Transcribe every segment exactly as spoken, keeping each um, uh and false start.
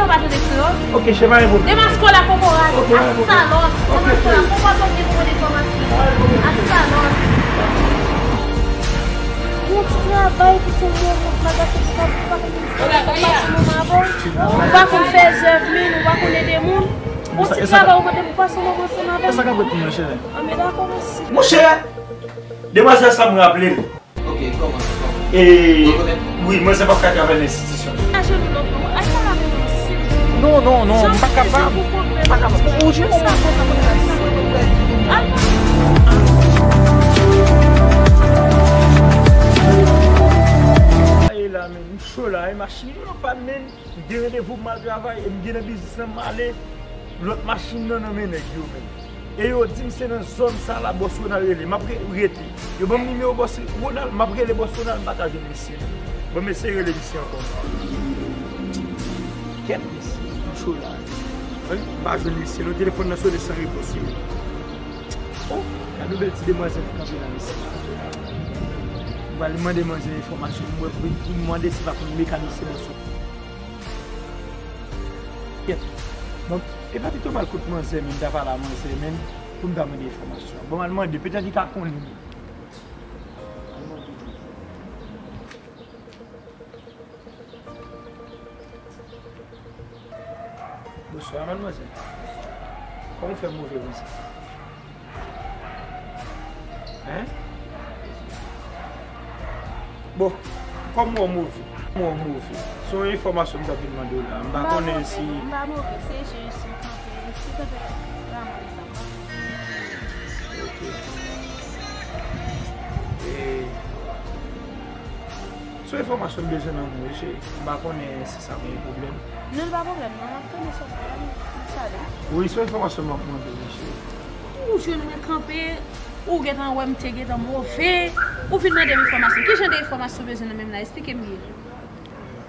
Ou pa tande kreyòl? Ok, chè, pa gen pwoblèm. Demaske w la, kokorat. Ok, pa gen pwoblèm. Ak salòt. Ok, demaske w la, chè. Konpòte w byen pou mande enfòmasyon. Ak salòt. Yon ti travay pou se moun, moun pa ka fè, pou pa, pou pa konn pase moman avè w. Ou pa konn fè zèv, men ou pa konn ede moun. Yon ti travay ou mande pou pase moman ansanm avè l. E sa k ap ret pou mwen, chè? Anben, dakò, mèsi. Monchè, demwazèl sa m raple l. Ok, kòman, kòman? E, wi, manzè p ap ka travay nan enstitisyon. Ajenou lòt non, al pale avè mwen, silvouplè. Non, non, non, m pa kapab. M pa kapab. Ou jwenn sa, m pa kapab. Al pale. Ay, la, men, m cho la, e machin yo pa, men. M gen randevou pou m al travay, e m gen nan biznis lan m ale. Lòt machin nan nan men nèg yo menm. E yo di m se nan zòn sa la bòs Ronald rele. M ap re-, rete. Yo ban m nimewo bòs Ronald, m ap rele bòs Ronald, m pa ka jwenn misye. Bon, m eseye rele misye ankò. Kèt, mesye, m cho la. Wi, m pa jwenn misye non, telefòn nan sone san repons. Oh, gade yon bèl ti demwazèl ki kanpe la, mesye. M pral mande manzè enfòmasyon, m wè pou, pou m mande si pa konn mekanisyen bòs. Kèt. Bon, e pa pito m al kot manzè, men m ta pale a manzè, men pou m ta mande enfòmasyon. Bon, m al mande, petèt li ka konnen. Bonswa, madmwazèl. Kòman w fè move konsa? Hein? Bon, kòman w move? Kòman w move? Se yon enfòmasyon m t ap vin mande w la. M pa konnen si. M pa move, se jis yon kanpe, yon ti kanpe la mwen sa. Ok. E, se yon enfòmasyon m bezwen nan men w, wi, cheri. M pa konnen si sa gen pwoblèm. Non, li pa pwoblèm, non. M ap tande sa w ap pale. Wi, se yon enfòmasyon m ap mande w, wi, cheri. Ou jwenn mwen kanpe, ou gentan wè m te gentan move, ou vin mande m enfòmasyon. Ki jan de enfòmasyon w bezwen nan men m la? Esplike m byen.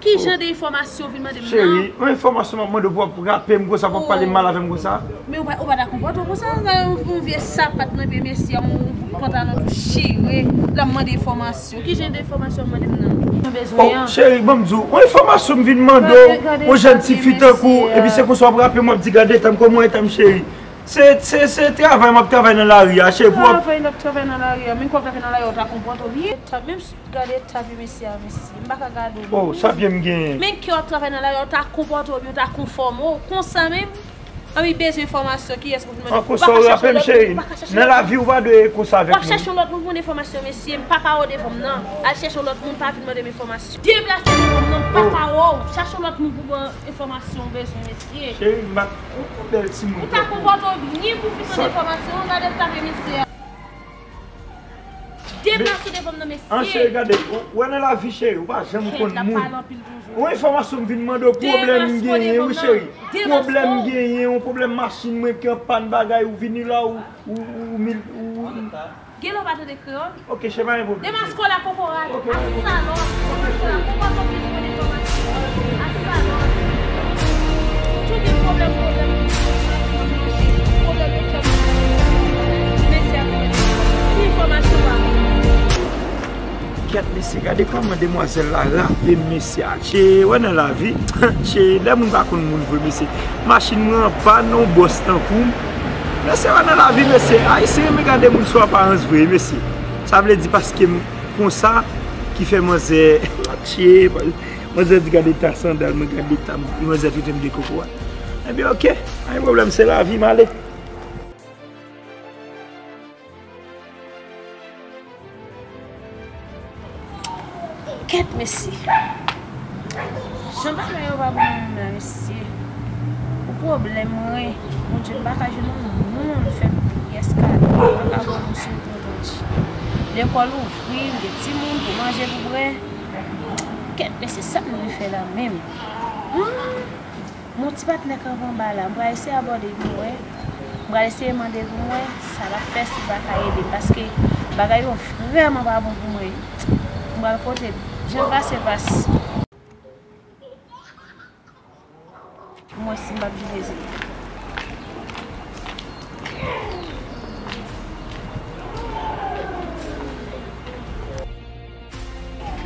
Ki jan de enfòmasyon w vin mande m nan? Cheri, yon enfòmasyon m ap mande w pou w ap rape m konsa, pou w ap pale mal avè m konsa. Men ou pa, ou pa ta konpòte w konsa, yon vye sapat nan pye mesye, yon pantalon tou chire, l ap mande enfòmasyon. Ki jan de enfòmasyon w ap mande m nan? Mwen bezwen an. Oh, cheri, ban m di w, yon enfòmasyon m vin mande w, yon jèn ti fi tankou w, epi se konsa w ap rape m, w ap di gade eta m, kòman eta m, cheri. Se, se, se travay m ap travay nan lari a, cheri, pou w ap. Travay l ap travay nan lari a, men kwa w ap travay nan lari a, ou ta konpòte w byen. Eta, menm gade eta pye mesye a, mesye, m pa ka gade w. Oh, sa pye m genyen? Men kè w ap travay nan lari a, ou ta konpòte w byen, ou ta konfòme w, konsa menm. Ann, li bezwen enfòmasyon, kiyès pou vin mande? An konsa w rape m, cheri. Nan lavi, ou pa dwe konsa avèk moun. W ap chèche yon lòt moun pou mande enfòmasyon, mesye, m pa ka wè w devan m nan. Al chèche yon lòt moun, pa vin mande m enfòmasyon. Deplase devan m nan, m pa ka wè w. Chèche yon lòt moun pou ban enfòmasyon w bezwen, mesye. Cheri, m ap, yon bèl timoun. Ou ta konpòte w byen pou fin mande enfòmasyon, gade eta pye mesye a. Deplase devan m nan, mesye. An, cheri, gade, ou wè nan lavi, cheri, ou pa janm konn moun. Yon enfòmasyon m vin mande w, pwoblèm m genyen, wi, cheri. Pwoblèm m genyen, yon pwoblèm machin mwen ki an pàn bagay, ou vini la, ou, ou, ou, ou, ou, ou. Genlè w pa tande kreyòl? Ok, chè, pa gen pwoblèm. Demaske w la, kokorat. Ok, pa gen pwoblèm. Ak salòt. Demaske w la, konpòte w byen pou mande enfòmasyon. Ak salòt. Tou gen pwoblèm, pwoblèm, pwoblèm, pwoblèm, pwoblèm. Mesye a, ki enfòmasyon w ap? Kèt, mesye, gade kòman demwazèl la rape m, mesye. Chè, wè nan lavi, chè, lè moun pa konn moun vre, mesye. Machin mwen an pàn, yon bòs tankou m. Mesye, wè nan lavi, mesye. Ayisyen renmen gade moun sou aparans vre, mesye. Sa vle di paske m konsa ki fè manzè, chè, manzè di gade ta sandal mwen, gade ta, manzè trete m de kokorat. Ebyen, ok, pa gen pwoblèm, se lavi, m ale. Kèt, mesye. Jan bagay yo pa bon menm la, mesye. Pou pwoblèm mwen, Bondye, m pa ka jwenn yon moun fè m pyès kado, m pa ka ba w yon souri, Bondye. Lekòl ouvri, m gen timoun pou manje, pou bwè. Kèt, mesye, sa m dwe fè la menm? Hum. Mon ti patnè kanpe anba la, m pral eseye abòde pou m wè. M pral eseye mande pou m wè sa l ap fè, si l pa ka ede m, paske bagay yo vrèman pa bon pou mwen. M pral pote l. Jan l pase, pase. Pou m wè si m p ap vin ezite.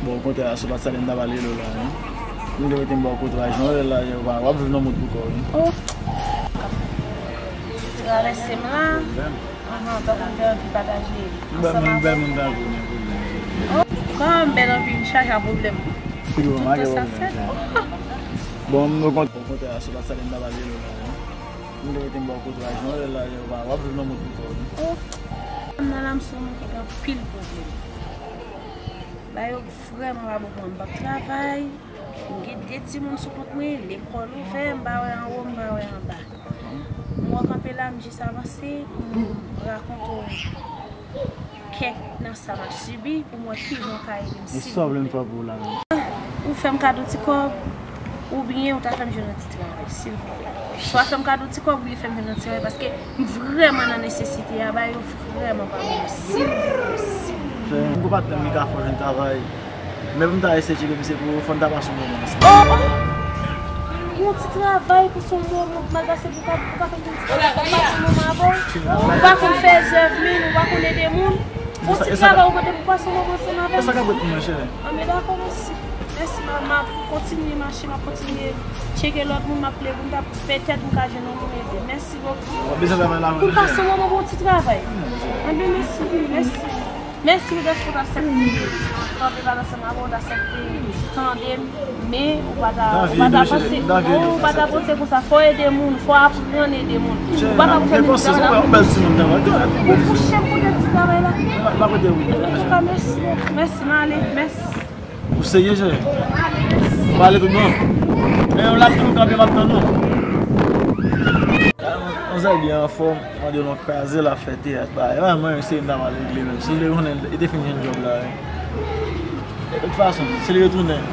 Bon, okontrè, se pa sa m t ap pale lè w la, non. M te rete m ba w kouraj, non, lè la, w ap viv nan mond pou kò w, wi. Oh. Travèse m la. Ahan, donk m te anvi pataje ansanm avè w. M bèl moun, bèl moun tankou w, men pwoblèm. Oh, kòman m bèl anpil, m chaje a pwoblèm. Tout tan sa fèt. Bon, m kontan. Okontrè, se pa sa m ta pale la, non. M te rete m ba w kouraj, non, lè la, w ap viv nan mond pou kò w, wi. Oh. M nan la, m se yon moun ki gen anpil pwoblèm. Bagay yo vrèman pa bon pou mwen. M p ap travay. M gen de timoun sou kont mwen, lekòl ouvè, m pa wè anwo, m pa wè anba. M wè w kanpe la, m jis avanse pou m rakonte w kèk nan sa m ap sibi, pou m wè kijan w ka ede m, silvouplè. E sa w vle m fè pou ou la menm? Ou fè m kado ti kòb, oubyen ou ta fè m jwenn yon ti travay, silvouplè. Swa fè m kado ti kòb, oubyen fè m jwenn yon ti travay, paske m vrèman nan nesesite a, bagay yo vrèman pa bon, silvouplè, silvouplè. M gon patnè m ki ka fè w jwenn travay. Men pou m ta eseye tcheke misye pou fò n ta pase yon moman ansanm. Oh, oh! Yon ti travay pou se yon moman, malgre se pou ka, pou ka fè yon ti travay, pou pase yon moman avè w. Ou pa konn fè zèv, men ou pa konn ede moun. Yon ti travay ou kote pou pase yon moman ansanm avè m. E sa k ap ret pou mwen, cheri? Anben, dakò, mèsi. Mèsi, m ap, m ap kontinye mache, m ap kontinye tcheke lòt moun, m ap leve, m ta, petèt m ka jwenn yon moun ede. Mèsi bokou. Ou bezwen travay la, pou n pase yon moman pou yon ti travay. Anben, mèsi, mèsi. Mèsi dèske w t aksepte kanpe pale ansanm avè w, w t aksepte tande m, men ou pa ta, ou pa ta panse, ou pa ta panse konsa. Fò ede moun, fò aprann ede moun. Ou pa ka pou fè menm travay la. Ou fouche m pou de ti travay la. Antouka, mèsi bokou. Mèsi, m ale. Mèsi. Ou serye, cheri? M ale, mèsi. Ou pale tout bon? Men w la toujou kanpe, m ap tann ou. Manzè byen anfòm, mande w nan kraze l ap fè teyat, bagay. Mwen, mwen, se m ta pral regle menm. Si l te konnen, li te fin jwenn djòb la, wi. De tout fason, si l retounen,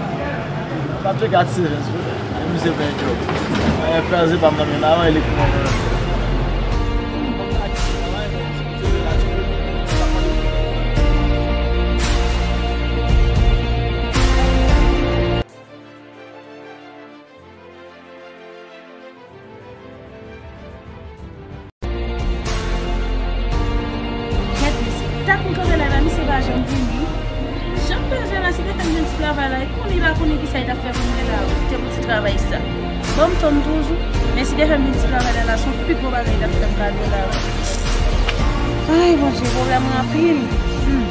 m ap tcheke ak Seven, si w vle. Misye fè djòb. Bagay kraze pa m nan men l, avan li konnen. Gad misye, ta konn kanpe la, la, misye pa janm vini. Jan m bezwen la, si te fè m jwenn ti travay la, e konnen li pa konnen kisa li t ap fè pou mwen la, wi, te pou ti travay sa. Bon, m tann toujou, men si te fè m jwenn ti travay la, la, se yon pi gwo bagay li t ap fè m kado la, wi. Ay, Bondye, pwoblèm anpil. Hmm.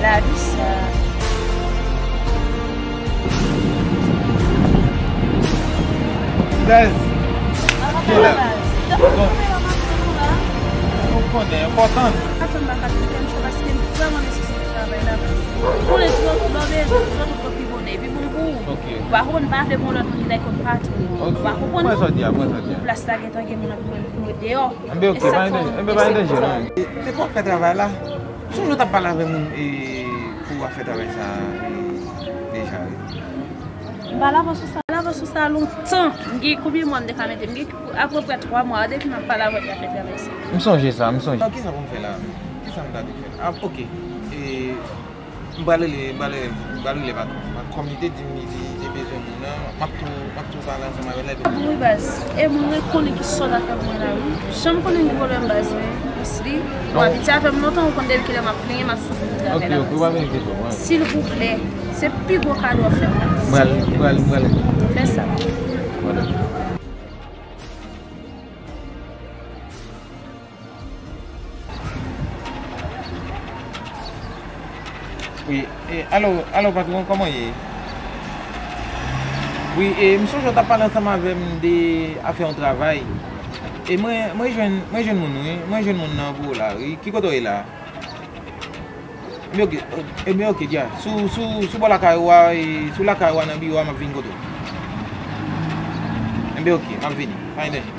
Lavi sa. Baz. Kiyès la? Ou konnen, enpòtan. Atann baka tout kè m cho paske m vrèman nesesite travay la. Konnen tout lè w bezwen, tout lè w pi bonè, pi bon pou ou. Ok. Ou pa konprann, pa vle pou lòt moun ki ta konn patwon. Ok. Ou pa konprann. Mwen sa w di a, mwen sa w di a. Plas la gentan gen moun ap mwen deyò. Enben, ok, pa gen danje, enben, pa gen danje, non. Se pou w ap fè travay la. Sonje w t ap pale avè moun, e, pou w ap fè travay sa, e, deja, wi. M pa lavan sou sa, lavan sou sa lontan. M gen konbyen mwa m te ka mete? M gen apeprè twa mwa depi m ap pale avè w, m ap fè travay sa. M sonje sa, m sonje. Kisa pou m fè la? Kisa m ta dwe fè? Ah, ok. E, m pral rele, m pral rele, m pral rele patwon. Kòm li te di m, li di, li bezwen moun nan, m ap tou, m ap tou pale ansanm avè l, epi... Wi, baz. E mwen, mwen konnen ki sòt afè mwen la, wi. Jan m konnen m gen pwoblèm, baz, men, Ashley. Bon, piti afè m lontan, ou konn depi kilè m ap plenyen, m ap soufri pou travay la, baz. Ok, ok, ou pa menm enkyete w, wi. Silvouplè, se pi gwo kado w ap fè mwen. M pral, m pral, m pral. Fè sa. Wala. Wi, e, alo, alo, patwon, kòman w ye? Wi, e, m sonje w t ap pale ansanm avè m de afè yon travay. E mwen, mwen jwenn, mwen jwenn moun, wi. Mwen jwenn moun nan pou w la, wi. Ki kote w ye la? Enben, ok, enben, ok, dja. Sou, sou, sou bò lakay ou a, e, sou lakay ou a nan biwo a, m ap vin kote w. Enben, ok, m ap vini. Pa gen danje.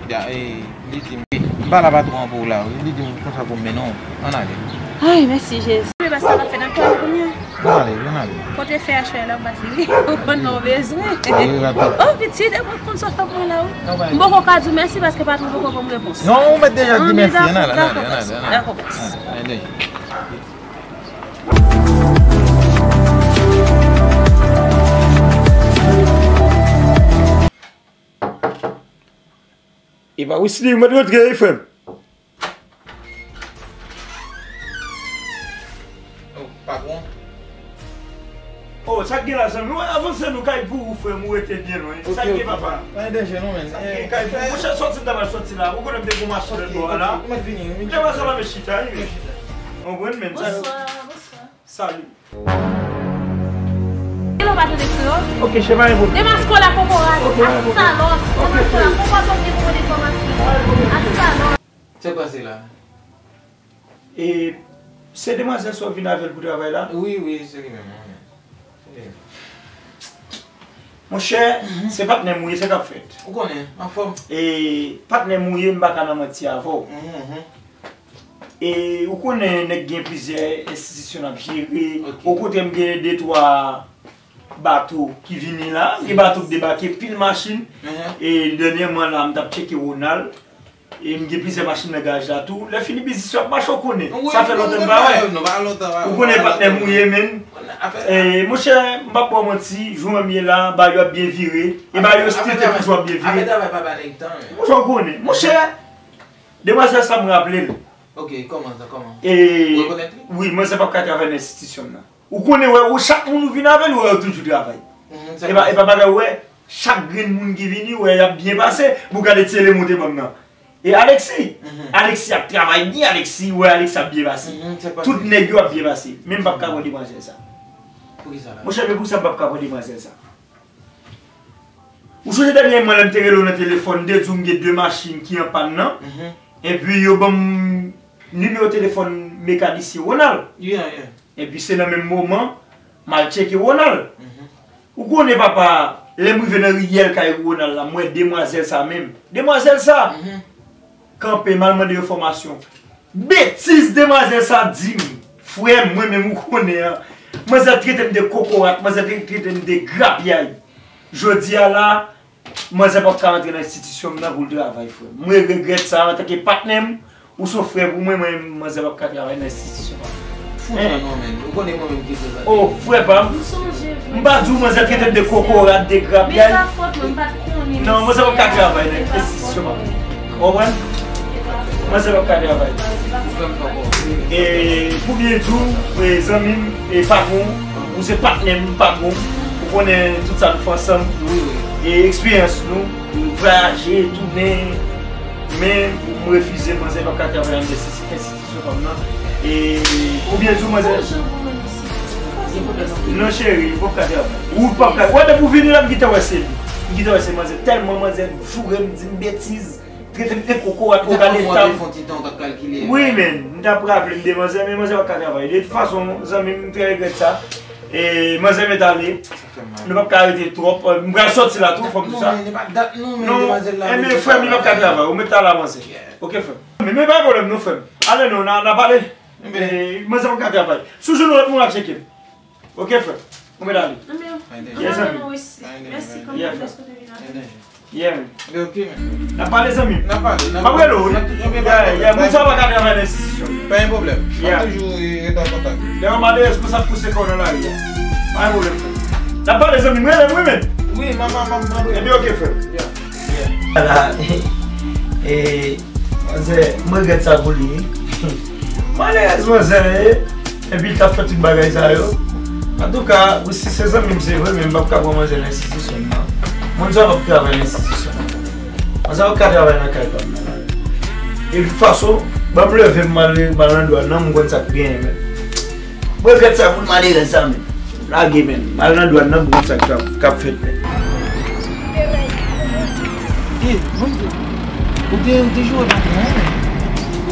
Dja, e, li di m, m pa la patwon an pou w la, wi. Li di m konsa pou m mennen w. Ann ale. Ay, mèsi, Jezi. Ann ale, ann ale. Kote fè a chwè la, m pa t li. Ou konn non bezwen. Wi, wi, wi. Oh, pitit, e mwen konn sa fè mwen la, wi. M poko ka di w mèsi paske patwon poko ban m repons. Non, ou mèt deja di mèsi. Ann ale, ann ale, ann ale. Dakò, baz. Ann ale. Epa, Wesley, ou mèt rantre, wi, frè m. Oh, patwon. Oh, Sa k gen la, zanmi? Ou avanse nou kay pou ou, frè m, ou rete byen lwen. Sa k gen, papa? Pa gen danje non, men. Sa k gen kay pou ou? Monchè, sòti m ta pral sòti la. Ou konnen m te gon machin lòt bò a la. Ou mèt vini, wi. Demwazèl la, men chita, wi, men chita. Ou konprann, men sa yo. Bonswa, bonswa. Salut. Hello, pa tande kreyòl? Ok, chè, pa gen pwoblèm. Demasko la kokorat. Ok, pa gen pwoblèm. Asalòt. Ok, demasko la kokorat, pa gen pwoblèm enfòmasyon. Asalòt. Sa k pase la? E se demwazèl sa w vin avè l pou travay la? Wi, wi, se li menm, wi. Se li. Monchè, se patnè m ou ye, sa k ap fèt? Ou konnen, anfòm. E patnè m ou ye, m pa ka nan manti avè w. Mhm. E ou konnen nèg gen plizyè enstitisyon n ap jere. Ok. Okontrè, m gen de twa bato ki vini la, gen bato k debake, pil machin. Mhm. E dènyèman la, m t ap tcheke Ronald. E m gen plizyè machin nan garaj la tou. Lè fini biznis yo ap mache, ou konnen. Sa fè lontan m pa wè. Ou konnen patnè m ou ye, menm. E monchè, m p ap ba w manti, jou menm ye la, bagay yo ap byen vire. E bagay yo still te toujou ap byen vire. Monchè, ou konnen. Monchè, demwazèl sa m raple l. Ok, kòman sa, kòman? Ou rekonèt li? Wi, manzè p ap ka travay nan enstitisyon m nan. Ou konnen, wè, ou chak moun ou vin avè l, ou wè yo toujou travay. Mhm, e pa, e pa bagay, ou wè, chak grenn moun ki vini, ou wè, y ap byen pase. Pou gade ti eleman ou te ban m nan. E Alexis, Alexis ap travay byen, Alexis, ou wè, Alexis ap byen pase. Mhm, tout nèg yo ap byen pase. Men m p ap ka pran demwazèl sa. Poukisa la? Monchè, men poukisa m p ap ka pran demwazèl sa? Ou sonje dènyèman lè m te rele w nan telefòn, m te di w m gen de machin ki an pàn nan? Mhm. Epi yo ban m nimewo telefòn mekanisyen Ronald. Yeah, yeah. Epi se nan menm moman, m al tcheke Ronald. Mhm. Ou konnen papa, lè m rive nan riyèl kay Ronald la, m wè demwazèl sa menm. Demwazèl sa! Mhm. Kanpe, m al mande enfòmasyon. Betiz demwazèl sa di m, frè m, mwen menm ou konnen an. Manzè trete m de kokorat, manzè trete m de grapyay. Jodi a la, manzè p ap ka rantre nan enstitisyon m nan pou l travay, frè m. Mwen regrèt sa, antanke patnè m, ou se yon frè pou mwen, mwen, manzè p ap ka travay nan enstitisyon pa m. Fou nan non, men. Ou konnen mwen menm ki se sa. Oh, frè pa m. M pa di w manzè trete m de kokorat, de grapyay. Non, manzè p ap ka travay nan enstitisyon pa m. Ou konprann? Manzè p ap ka travay. E pou byen di w, e, zanmi m, e patwon, ou se patnè m, patwon, ou konnen tout sa nou fè ansanm. Wi, wi. E eksperyans nou, vwayaje, tounen, men m refize, manzè p ap ka travay anndan enstitisyon enstitisyon pa m nan. E, ou byen di w, manzè. Non, cheri, ou p ap ka travay. Ou p ap ka. Wè, depi w vini la, m gentan wè se li. M gentan wè se manzè. Tèlman manzè joure m, di m betiz, trete m de kokorat, ou gade tan. Wi, men, m t ap raple m de manzè, men manzè p ap ka travay. De tout fason, zanmi m, m trè regrèt sa. E manzè mèt ale. Nou p ap ka rete twòp. M pral sòti la tou, fò m di sa. Non, men, frè m, li p ap ka travay. Ou mèt ale, manzè. Ok, frè m. Men, men pa gen pwoblèm non, frè m. Ale non, n a, n a pale. E, manzè p ap ka travay. Si w jwenn yon lòt moun, w a tcheke m. Ok, frè m. Ou mèt ale. Yes, zanmi. Mèsi, kòm mèsi kote vin avè. Yeah, man. N ap pale, zanmi m. N ap pale, n ap pale. M ap rele w, wi. Yeah, yeah, moun sa yo pa ka travay nan enstitisyon. Pa gen pwoblèm. N ap toujou, e, rete an kontak. Lè yo malere, se konsa pou se kò nan lari a. Pa gen pwoblèm, frè. N ap pale, zanmi m. Rele m, wi, men. Wi, m ap, m ap, m ap rele. Ebyen, ok, frè. Yeah. Ala, e, manzè, m regrèt sa pou li, wi. Malerèz manzè, e, epi l t ap fè tout bagay sa yo. Antouka, wi, si se zanmi m, se vre, men m p ap ka pran manzè nan enstitisyon m nan. Moun sa p ap travay nan enstitisyon m nan. Manzè p ap ka travay nan kay pa m nan. E tout fason, ban m leve m, m al, m al nan dwàn nan, m konn sa k genyen, men. M regrèt sa pou malerèz sa menm. Lage menm. M al nan dwàn nan pou konn sa k ap, k ap fèt menm. E, Monzo, ou te, ou te joure patwon an menm.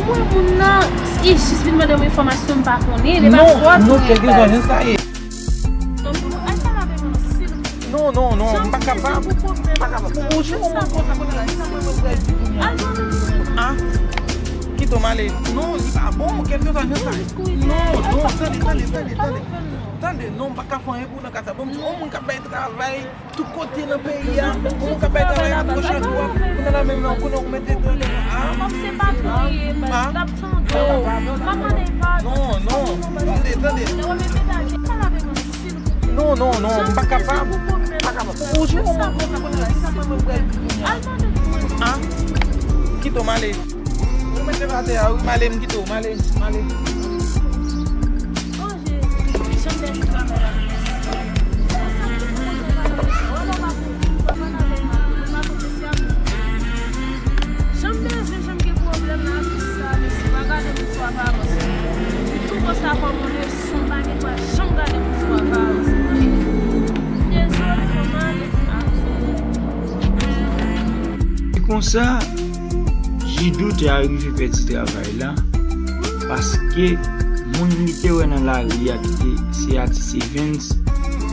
Mwen moun nan, e jis vin mande mwen enfòmasyon m pa konnen, li pa fòt. Non, non, kèlkeswa jan sa ye. Non, non, non, m pa kapab. M pa kapab. Ou jwenn yon moun konsa konsa la, sa mwen, mwen pral di kounye a. Ah, kite m ale. Non, li pa bon, kèlkeswa jan sa ye. Non, non, tande, tande, tande, tande. Tande, non, m pa ka fè anyen pou ou nan ka sa. Bon, m di, yon moun k ap bay travay tout kote nan peyi a, yon moun k ap bay travay a goch a dwat, kounye a la menm nan, kounye a ou mete tande. Ah, ah, non, non, tande, tande. Non, non, non, m pa kapab. M pa kapab. Ou jwenn yon moun konsa konsa la, sa mwen, mwen pral di kounye a. Ah, kite m ale. Ou mete m atè a, wi, m ale, m kite w, m ale, m ale. Oh, Jezi, jan m pèdi travay la. Konsa, Jidou te arive pèdi travay la, paske moun li te wè nan lari a ki te se Atis Evens,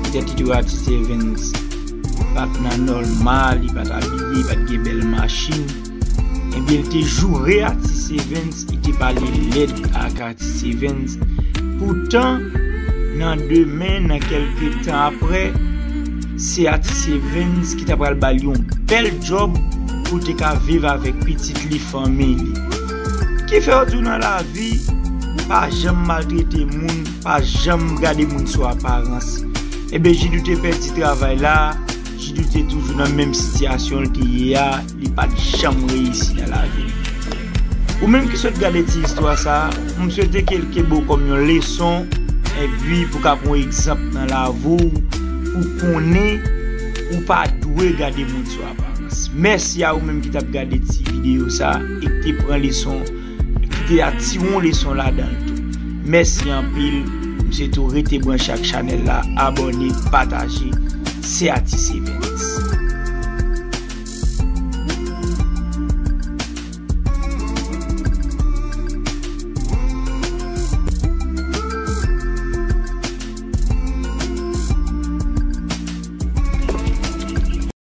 petèt li te wè Atis Evens pa t nan nòmal, li pa t abiye, li pa t gen bèl machin. Ebyen, li te joure Atis Evens, li te pale lèd ak Atis Evens. Poutan, nan demen, nan kèlke tan apre, se Atis Evens ki ta pral ba l yon bèl djòb pou l te ka viv avèk pitit li, fanmi li. Ki fè yo di w nan lavi, pa janm maltrete moun, pa janm gade moun sou aparans. Ebyen, Jidou te pèdi travay la, Jidou te toujou nan menm sitiyasyon l te ye a, li pa t janm reyisi nan lavi l. Ou menm ki sot gade ti istwa sa, m swete ke l kenbe w kòm yon leson, epi pou ka pran yon egzanp nan lavi w, pou konnen ou pa dwe gade moun sou aparans. Mèsi a ou menm ki t ap gade ti videyo sa e ki te pran leson, ki te atire yon leson ladan l tou. Mèsi anpil. M swete w rete branche ak chanèl la, abòne, pataje. Se Atis Evens.